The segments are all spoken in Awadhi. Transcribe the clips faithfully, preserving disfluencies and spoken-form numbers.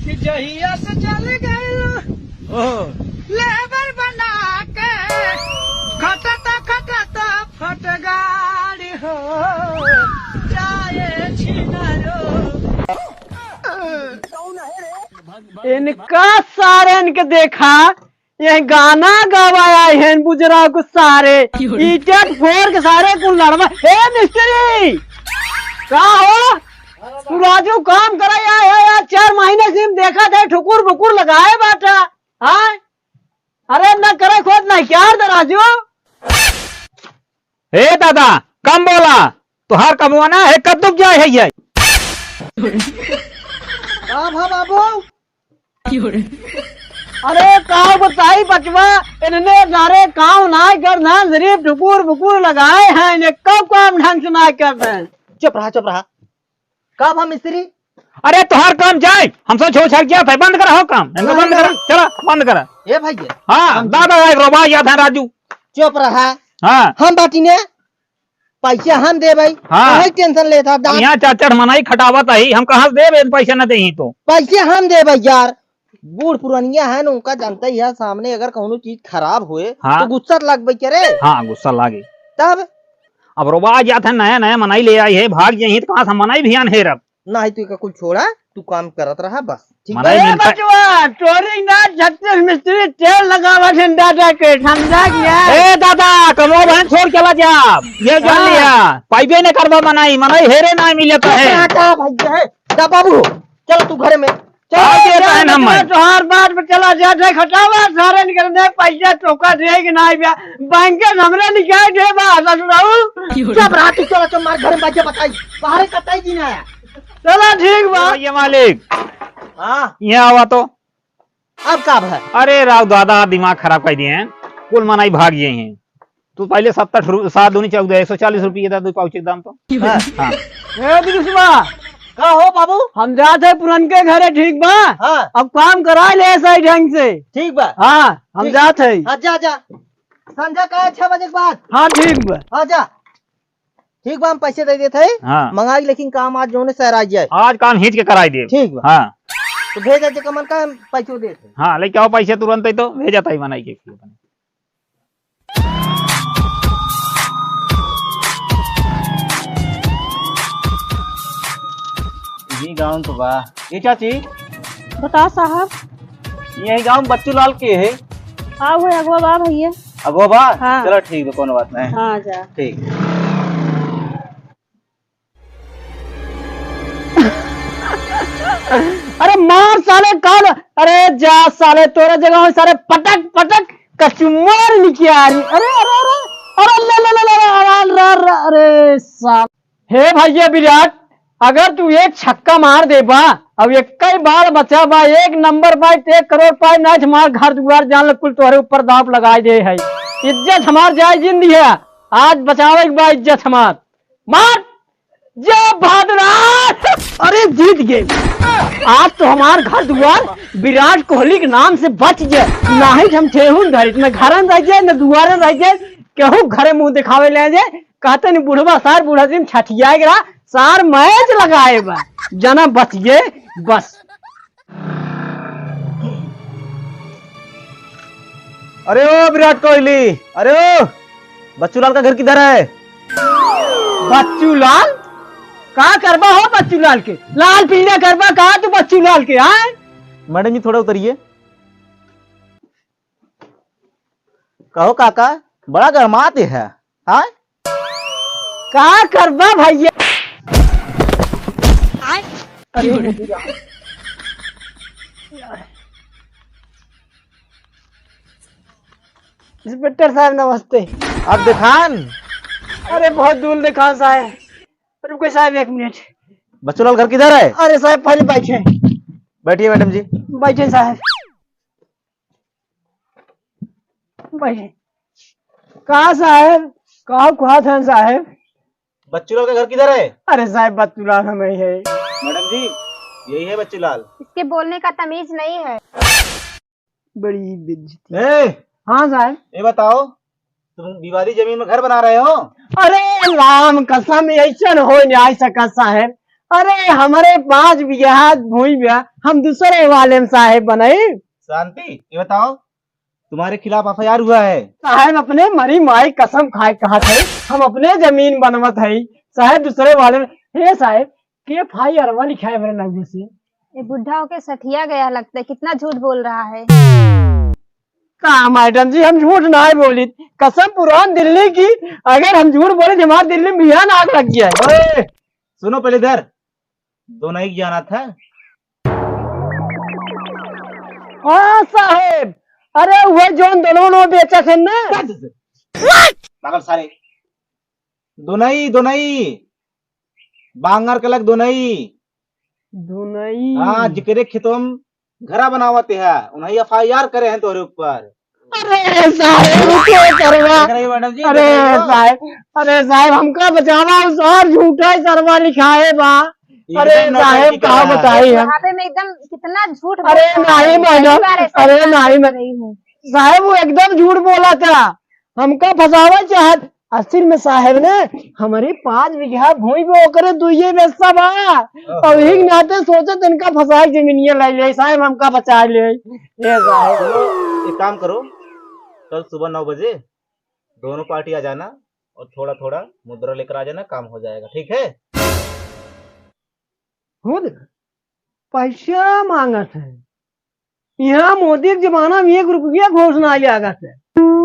कि जहिया से चल गइल ओहो। लेबर बना के, खटत खटत फटगाड़ी हो जाए छिनारो। इनका सारन के देखा, ये गाना गवाया है बुजरा को सारे, ईंटे फोड़ के सारे को लड़वा। ए मिस्त्री, का हो? तू राजू काम करे आए है यार, चार महीने से हम देखा थे ठुकुर बुकुर लगाए बाटा। हाँ? अरे ना करे खोद ना क्या रे राजू? ए दादा, कम बोला, तोहार कमवाना है, कब तक जाए है ये? का भा बाबू? अरे का बताई बचवा, इनने नारे काम ना कर ना, सिर्फ ठुकुर बुकुर लगाए हैं, इन्हें कब काम ढंग से ना कर रहे हैं। चुप रहा, चुप रहा। का भा मिस्त्री? अरे तोहार काम जाए, हम सब छोड़ छाड़ किया था, बंद करा हो काम, इनको बंद करा, चला बंद करा। ए भैया, हाँ, हम दादा एक रोबा याद है राजू। चुप रहा। हाँ। हम बाटी ने, पैसे हम दे भाई। हाँ। काहे टेंशन लेता अब दादा? यहाँ चाचड़ मनाई खटावत आई, हम कहाँ से देबे पैसे न देही तो? पैसे हम दे भाई यार, बूढ़ पुरनिया है ना, उनका जानता ही है, सामने अगर कौनो चीज खराब होए हाँ। तो गुस्सा तो लगबे करे। हाँ, गुस्सा लागे। तब? अब रोबा जात है, नया नया मनाई ले आई है, भाग जाही तो कहाँ से मनाई भी आन हेरब। नाही, तू एका कुल छोड़ा, तू काम करत रहा बस, ठीक मनाई बा? ए मिलता बचवा, चोरी ना, छत्तीस मिस्त्री तेल लगावा झंडा जाके, समझा गया? ए दादा, कमो बहन छोड़ चला जा, ये जान हाँ। लिया, पाइबे ने करबा मनाई, मनाई हेरे ना मिलत है। का भैया है? जा बाबू, चल तू घरे में। चल, आ गए चल, बहन हम। चल, तोहार बात में चला जा, जा, खटावा, सारे निकल दे, पैसा तोका दे कि नाही बा, बैंक के हमरे निकाल दे बा, ससुराऊ। चुप रहा तू, चला, चल, मार घर में बाजे बताई, बाहर कतई जी ना आया। चला ठीक बा। भैया मालिक। हाँ। यहाँ आवा तो। अब का भा? अरे राव दादा दिमाग खराब कर दिए हैं, कुल मनाई भाग गए हैं। तू पहले सत्तर रु-, सात दूनी चौदह, एक सौ चालीस रुपये था दो पाउच के दाम तो। हाँ। हाँ। ए बिजुसवा, का हो बाबू? हम जात है पुरनके घरे, ठीक बा? हाँ। अब काम करा ले सही ढंग से। ठीक बा। हाँ, हम ठीक। जात है। हाँ, जा, जा। संझा का छह बजे के बाद। हाँ, ठीक बा। हाँ, जा। ठीक बा, हम पैसे दे देत है। हाँ। मंगाई, लेकिन काम आज जौने सराई जाए। आज काम खींच के कराई देब। ठीक बा। हाँ। तो भेज दे, कमन का हम पैसो देत है। हाँ, लेके आओ पैसे तुरंत ही तो भेजत है मनाई के। यही गाँव तो बा। ए चाची। बताओ साहब। यही गाँव बच्चू लाल के है? हाँ, वो अगवा बा भैया। अगवा बा? हाँ। चलो ठीक बा, कोनो बात नहीं। हाँ, जा। ठीक। अरे मार साले काल, अरे जा साले तोरे जगह हो साले पटक पटक कचुमार निकियारी। अरे, अरे, अरे, अरे, ले, ले, ले, ले, अरे, अरे, अरे, अरे, साले। हे भैया विराट, अगर तू एक छक्का मार देबा, अब एक ही बाल बचा बा, एक नंबर बा, एक करोड़ पाए, नाहीं हमार घर दुआर जान ले, कुल तोहरे ऊपर दांव लगाई दे है। इज्जत हमार जाए जिंदी है, आज बचावे के बा इज्जत हमार। मार, जय बहादुर। अरे जीत गए, आज तो हमार घर दुआर विराट कोहली के नाम से बच गए, नाहीं हम ठेहुन घर, इतना घर में रह जाए, न दुआर में रह जाए, केहू घरे मुंह दिखावे ले जाए, कहते नहीं बुढ़वा सार बूढ़ा दिन छठिया गिरा, सार मैच लगाए बा, जना बच गए बस। अरे ओ विराट कोहली, अरे ओ बच्चू लाल का घर किधर है? बच्चू लाल? का करबा हो बच्चू लाल के? लाल पीला करबा का तू बच्चू लाल के, आय? मैडम जी थोड़ा उतरिए। कहो काका, बड़ा गरमात है, हाँ? का करबा भैया? अरे इंस्पेक्टर साहब नमस्ते। आप दिखान। अरे बहुत दूर दिखान साहब। रुको साहब एक मिनट। बच्चू लाल घर किधर है? अरे साहब पहले बैठे। बैठिए मैडम जी। बैठे साहब। बैठे। का साहब? का कहत हन साहब? बच्चू लाल का घर किधर है? अरे साहब, बच्चू लाल हमें है। मैडम जी, यही है बच्चू लाल। इसके बोलने का तमीज नहीं है। बड़ी बेइज्जती। ए! हाँ साहब। ये बताओ, तुम विवादी जमीन में घर बना रहे हो? अरे राम कसम, ऐसा न हो न्याय सका साहब। अरे, हमरे पाँच बीघा भूमि बा, हम दूसरे वाले में साहेब बनई। शांति, ये बताओ, तुम्हारे खिलाफ एफ आई आर हुआ है? साहेब, अपने मरी माई कसम खाए कहत है, हम अपने जमीन बनवत है साहेब, दूसरे वाले में। हे साहेब, के एफ आई आर वा लिखा है मेरे नाम से? ये बुढ़ा होके सठिया गया लगता है, कितना झूठ बोल रहा है। का मैडम जी, हम झूठ नाहीं बोलित, कसम पुरान दिल्ली की, अगर हम झूठ बोलित, हमार दिल्ली में बिहान आग लग गया है। ओए, सुनो पहले इधर, दोनों ही जाना था। हाँ साहेब, अरे वह जोन दोनों नो बेचा थे ना। पागल सारे, दोनों ही, दोनों ही, बांगर कलक दोनों ही। दोनों ही। हाँ, जिकरे खेतों में घरा बनावत है, उन्हें एफ आई आर करे हैं तोरे ऊपर। अरे साहेब, रुको सरवा। देख रही हो मैडम जी, अरे देख रही हो? साहेब, अरे साहेब, हमका बचावा, उ सार झूठा ही सरवा लिखाए बा। अरे एकदम साहेब, नौटंकी का कर रहा है। बताई हम? बुढ़ापे में एकदम कितना झूठ अरे बोलता नहीं है, मैडम, पहली बार ऐसा अरे इंसान नहीं देख मैं-, रही हूँ। साहेब, वो एकदम झूठ बोला था, हमका फंसावा चाहत। असल में साहेब ने हमरे पाँच बीघा भूमि पे ओकरे दुइये हिस्सा बा। ओहो। और यही नाते सोचे इनका फंसा के जमीनिया ले ले, साहेब हमका बचा ले। ए साहेब। चलो, एक काम करो, कल सुबह नौ बजे दोनों पार्टी आ जाना और थोड़ा थोड़ा मुद्रा लेकर आ जाना, काम हो जाएगा, ठीक है? खुद पैसा मांगत है। यहाँ मोदी के जमाना में एक रुपया घूस ना लागत है।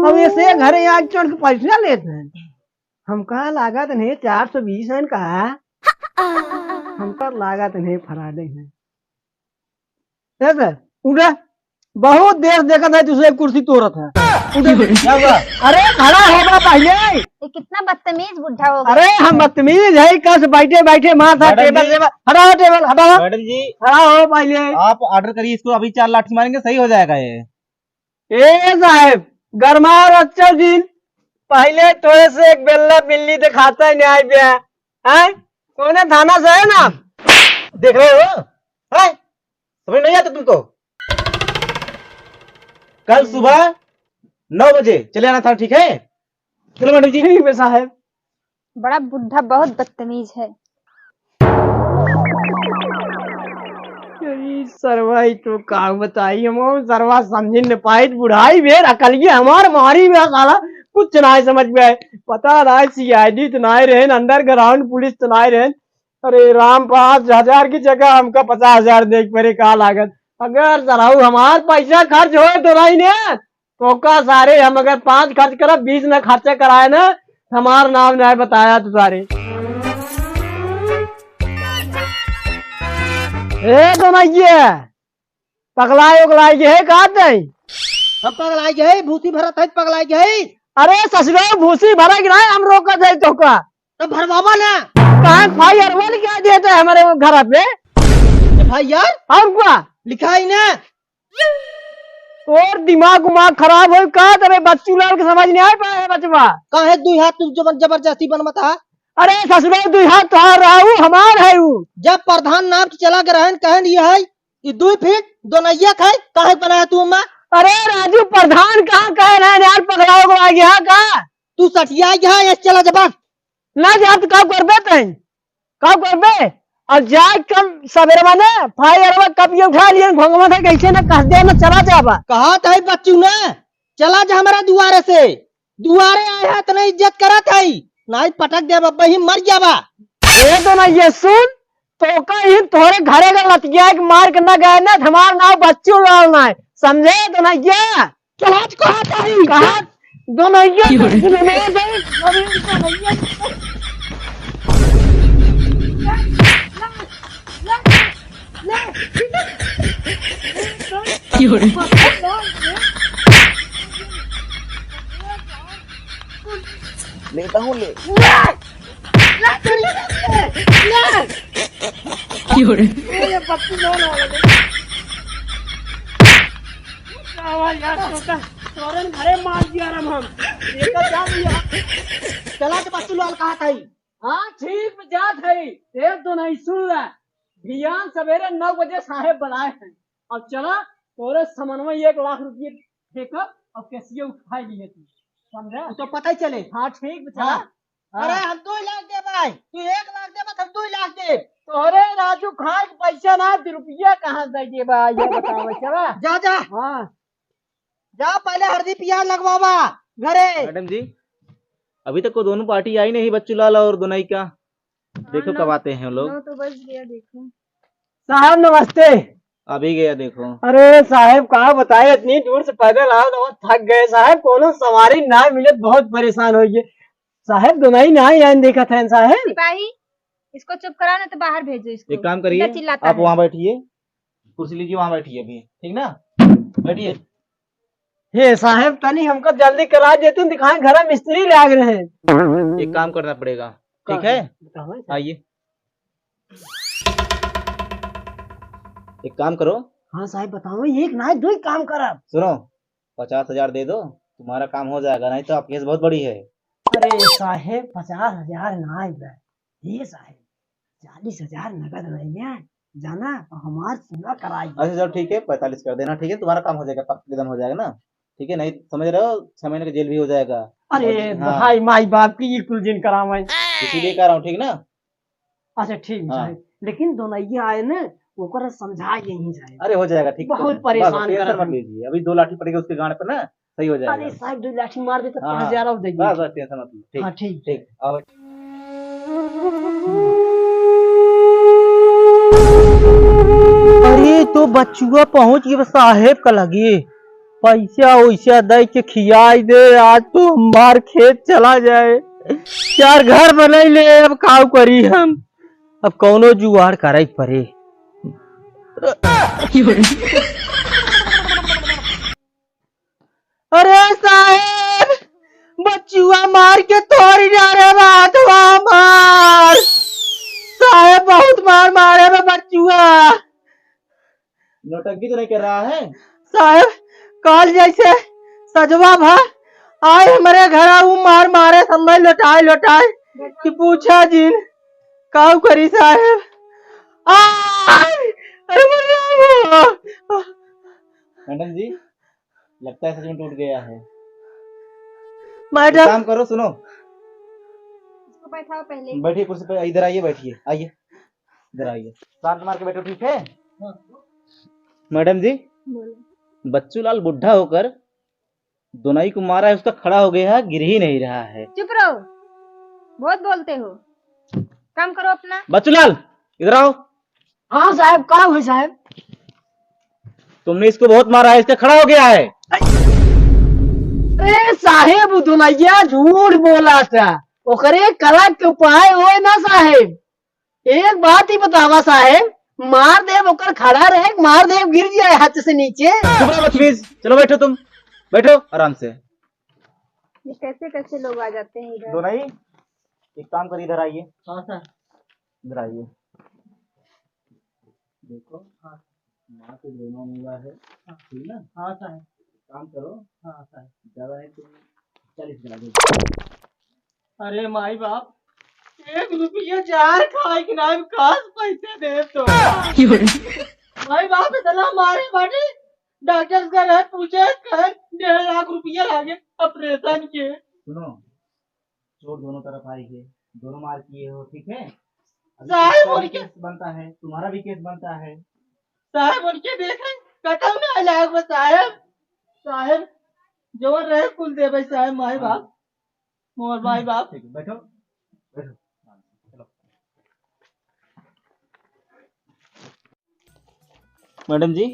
अब ऐसे घरे आके चढ़ के पैसा लेते हैं। हमका लागत नहीं चार सौ बीस है का? हमका लागत नहीं फराडे है। ए सर, उठा। बहुत देर से देखत है, दूसरे कुर्सी तोड़त है। उठा। क्या हुआ? अरे, खड़ा होबा पहले। ये कितना बदतमीज बुढ़ा हो गया। अरे, हम बदतमीज है, कस बैठे बैठे माथा मैडम टेबल जी। टेबल, हटाओ टेबल, हटाओ। मैडम जी, खड़ा हो पहले। आप ऑर्डर करिए, इसको अभी चार लाठी मारेंगे, सही हो जाएगा ये। ए साहेब, गरमाओ रच्चो दिन, पहले तोरे से एक बेल्ला बिल्ली दिखाता ही नहीं आइ बे। हैं? कौन है थाना से है ना? देख रहे हो? हैं? समझ नहीं आता तुमको? कल सुबह नौ बजे चले आना था, ठीक है? चलो मैडम जी। ठीक है साहेब। बड़ा बुढ़ा बहुत बदतमीज है। अरे सरवा, ई तो का बताई हम, सरवा समझ न पाइत, बुढ़ाई बेर अकलिए हमार मारी बे साला, कुछ नाहीं समझ में आए। पता नाहीं सी आई डी तो नाहीं रहेन, अंडरग्राउंड पुलिस तो नाहीं रहेन। अरे राम, पाँच हजार की जगह हमका पचास हजार देख परे का लागत। अगर सरऊ हमार पैसा खर्च होए तो नाहीं ने, तोका सारे हम अगर पाँच खर्च करब, बीस न खर्चा कराए ना, हमार नाम नाहीं बताया तू सारे। ए दोनैया, पगलाए उगलाए के है का तई? हम पगलाए के है, भूसी भरत है, पगलाए के है। अरे ससुरा, भूसी भरा के नाहीं हम रोका जाए तोका। तो भरवावा ना। कहाँ भाई अरवल क्या देता है हमारे घर पे? ए भाई यार। और क्या? लिखाई ना। तोर दिमाग उमाग खराब होई का? तबे बच्चू लाल के समझ नहीं आ पाए है बचवा। काहे दुई हाथ तू जबर-, जबरदस्ती बनवत हा? अरे ससुरा, दुई हाथ तोहार रहा, ऊ हमार है ऊ। जब प्रधान नाम के चला के रहन, कहन ये है, ई दुई फीट दोनैया खाए, काहे बनाया तू अम्मा? अरे राजू, प्रधान कहाँ कहे रहे यार, पगलाओ को आ गया का? तू सटिया गया, ये चला जबा। ना जा तो का करबे तई? का करबे? अब जाए कम सवेरे माने, भाई अरवा कब ये उठा लिए, भंगवा था कैसे ना कह दे ना चला जाबा। कहा था बच्चू ने, चला जा हमारा दुआरे से। दुआरे आए है, इतना इज्जत करत है। नाहीं पटक दे बब्बा, ही मर जाबा। ए दोनैया सुन, तोका ही तोहरे घरे का लतिया के मार के ना गए ना, हमार नाम बच्चू लाल ना है। समझे दोनैया? चल आज कहा था ही। कहा दोनैया, दोनैया, दोनैया। लेता हूँ, ले। ये बत्ती लो ना, ले। आवा यार, छोटा, तोरन घरे मार दिया राम हम। ये तो क्या दिया? चला के बच्चू लाल कहा था ही। हाँ, ठीक में जात है। देर तो नहीं, सुन ले। बिहान सवेरे नौ बजे साहेब बुलाए हैं। अब चला, तोरे समनवा एक लाख रुपये फेंकब और कैसिये उठाए लिए तू। समझा? वो तो पता ही चले। हाँ, ठीक में चला। हाँ। हाँ। अरे, हम दो लाख दे भाई, तू एक लाख दे, बस हम दो लाख दे। अरे राजू, खाए के पैसा ना, दो रुपया कहाँ से देबा, ये बतावा, चला। जा, जा। हाँ। जा, पहले हरदी पियाज लगवावा घरे। मैडम जी, अभी तक वो दोनों पार्टी आई नहीं, बच्चू लाल और दोनई का। देखो हाँ, कब आते हैं वो लोग। नौ तो बज गया, देखो। साहब नमस्ते। अभी गया देखो। अरे साहब, का बताए, इतनी दूर से पैदल आओ तो थक गए साहब, कोनो सवारी ना मिले, बहुत परेशान होइ गए साहब। दोनई ना आइन देखत हैं साहब। सिपाही, इसको चुप कराओ, नहीं तो बाहर भेजो इसको। एक काम करिए, इतना चिल्लाता आप है। वहाँ बैठिए, कुर्सी लीजिए, वहाँ बैठिए अभी, ठीक ना? बैठिए। हे साहब, तनी हमको जल्दी करा देते, दिखाए घर में मिस्त्री लाग रहे हैं। एक काम करना पड़ेगा, ठीक है? बताओ साहब। आइए, एक काम करो। हाँ साहब, बताओ, एक ना, दो ही काम करब। सुनो, पचास हजार दे दो, तुम्हारा काम हो जाएगा, नहीं तो आपकी केस बहुत बड़ी है। अरे साहब, पचास हजार ना आएगा, ये साहब, चालीस हजार नगद रह गया, जाना, हमार पूरा कराई। अच्छा, चलो ठीक है, पैंतालीस कर देना, ठीक है, तुम्हारा काम हो जाएगा, पक्का एकदम हो जाएगा ना, ठीक है? नहीं, समझ रहे हो, छह महीने का जेल भी हो जाएगा। अरे और, हाँ। भाई, माई बाप की ये कुल जिन करावे। इसीलिए कह रहा हूँ, ठीक ना? अच्छा, ठीक हाँ। जाए, लेकिन दोनैया आए ना, ओकर समझा यहीं जाए। अरे, हो जाएगा, ठीक, बहुत बस, परेशान tension करत मत हैं। लीजिए, अभी दो लाठी पड़ेगी उसके गांड पे ना, सही हो जाएगा। अरे साहब, दो लाठी मार दे तो हाँ, पाँच हजार और देंगे। बस, बस, tension मत लो। ठीक। हाँ, ठीक। ठीक, आओ। अरे, तो बच्चुआ पहुंच गए साहेब का लगे। पैसा वैसा दे के खियाई दे, आज तो हमार खेत चला जाए। चार घर बनाई ले, अब काऊ करी हम, अब कौनो जुगाड़ करे पड़े। अरे साहेब, बच्चुआ मार के तोड़ी डारे बा हथवा हमार। साहेब, बहुत मार मारे बा बच्चुआ। नौटंकी तो नहीं कर रहा है? साहेब, काल जैसे सजवा भा आए हमरे घरा, ऊ मार मारे समय लोटाए लोटाए कि पूछा जिन, काऊ करी साहेब। आ, अरे मर गया। मैडम जी, लगता है सच में टूट गया है। मैडम। एक काम करो, सुनो। इसको बैठाओ पहले। बैठिए कुर्सी पे, इधर आइए, बैठिए, आइए, इधर आइए, शांत मार के बैठो, ठीक है? हाँ। मैडम जी, बोलो। बच्चू लाल बुढ़ा होकर दोनों को मारा है, उसका खड़ा हो गया है, गिर ही नहीं रहा है। चुप रहो, बहुत बोलते हो, काम करो अपना। बच्चू लाल, इधर आओ। हाँ साहेब, का हुआ साहेब? तुमने इसको बहुत मारा है, इसका खड़ा हो गया है। अरे साहेब, उ दुलहिया झूठ बोला था, ओकरे कला के उपाय होए ना साहेब। एक बात ही बतावा साहेब, मार देब ओकर खड़ा रहे, मार देब गिर जाए हाथ से नीचे। चुप रहो बदतमीज, चलो बैठो तुम, बैठो आराम से। ये कैसे कैसे लोग आ जाते हैं इधर। दोनों ही एक काम करिए, इधर आइए। हाँ सर। इधर आइए। देखो, हाँ। माँ से दोनों मिला है, हाँ। ठीक ना? हाँ सर। काम करो। हाँ सर। ज्यादा नहीं तो चालीस हजार दे दो। अरे माई बाप, एक रुपया जहर खाए के नाम खास पैसे दे तो। माई बाप इतना मारे बाटे, डॉक्टर का रहे पूछे, कहे डेढ़ लाख रुपया लागे ऑपरेशन के। सुनो, चोट दोनों तरफ आई है, दोनों मार किए हो, ठीक है? अभी साहेब, इसका भी उनके केस बनता है, तुम्हारा भी केस बनता है। साहेब, उनके देखे, कतौ ना लाग बा साहेब। साहेब, जवन रहे कुल देबै साहेब, माई हाँ। बाप, मोर माई बाप। ठीक है, बैठो, बैठो। हाँ, चलो। मैडम जी,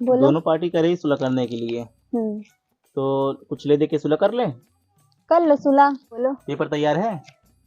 बोलो। दोनों पार्टी करे ही सुलह करने के लिए, हम्म। तो कुछ ले दे के सुलह कर ले। कर लो सुलह। बोलो। पेपर तैयार है?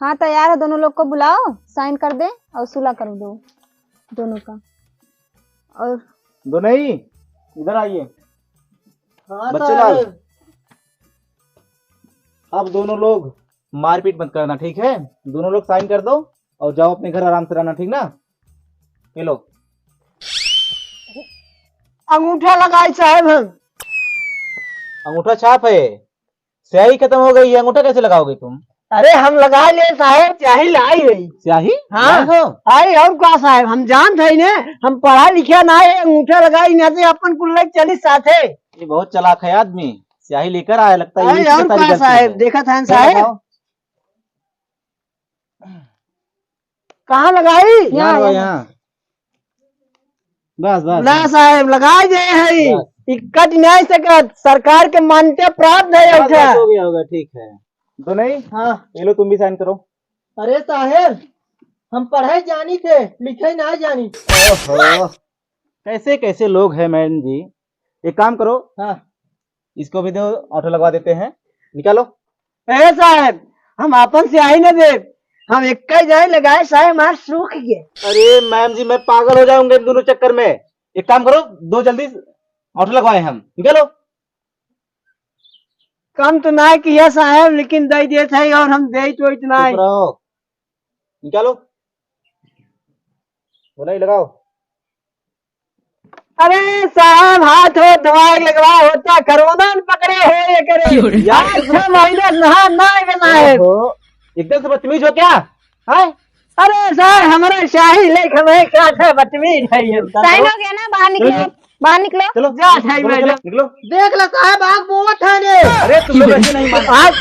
हाँ, तैयार है। दोनों लोग को बुलाओ, साइन कर दे और सुलह कर दो दोनों का। और दोनों ही इधर आइए। हाँ, बच्चू लाल, अब दोनों लोग मारपीट मत करना, ठीक है? दोनों लोग साइन कर दो और जाओ अपने घर आराम से रहना, ठीक ना? ये लो। अंगूठा लगाई साहेब हम। अंगूठा छाप है, स्याही खत्म हो गई है, अंगूठा कैसे लगाओगे तुम? अरे हम लगा ले साहेब, स्याही लाई है। स्याही? हाँ। लाए हो? अरे और का साहेब, हम जानत है ना, हम पढ़ा लिखा ना है, अंगूठा लगाई ना तो अपन कुल लेके चली साथे। ये बहुत चालाक है आदमी, स्याही लेकर आया लगता है, अरे इसकी और सारी का गलती साहेब, है। देखत है चलो साहेब। बताओ। कहाँ लगाई? यहाँ, यहाँ, यहाँ। यहाँ। बस, बस, ना बस। साहेब, लगाई दे है। बस। ई कट नहीं सकत, सरकार के मान्यता प्राप्त है। बस, उठा। बस, हो गया, हो गया, ठीक है। दो नहीं? हाँ। ये लो, तुम भी साइन करो। अरे साहेब, हम पढ़े जानी थे, लिखे ना जानी। ओहो, कैसे कैसे लोग हैं मैडम जी। एक काम करो, हाँ। इसको भी दो, ऑटो लगवा देते हैं, निकालो। ए साहेब, हम आपन स्याही न देब, हम एक्का जाए लगाए, साहेब हमार सूख गए। अरे मैम जी, मैं पागल हो जाऊंगा इन दोनों चक्कर में। एक काम करो, दो जल्दी ऑटो लगवाए हम, निकालो। कम तो ना किया साहेब, लेकिन दे देत है और हम देत वोइत ना है। चुप रहो, निकालो। वो नहीं लगाओ। अरे साहेब, हाथ हो दिमाग लगवा होता, कोरोना न पकड़े हो ये करे। यार, आज छह महीने नहा ना आए ना है। ओहो, एकदम से बदतमीज हो क्या? हैं? अरे साहेब, हमारा शाही लेख में क्या था, बदतमीज है ये। साइन हो गया ना, बाहर निकलो, चलो, चलो। बाहर निकलो। चलो, जा, साइन चलो, में चलो, जा। निकलो। देख लो साहेब, आग बोवत है ने। अरे तुम लोग ऐसे नहीं मानो। आज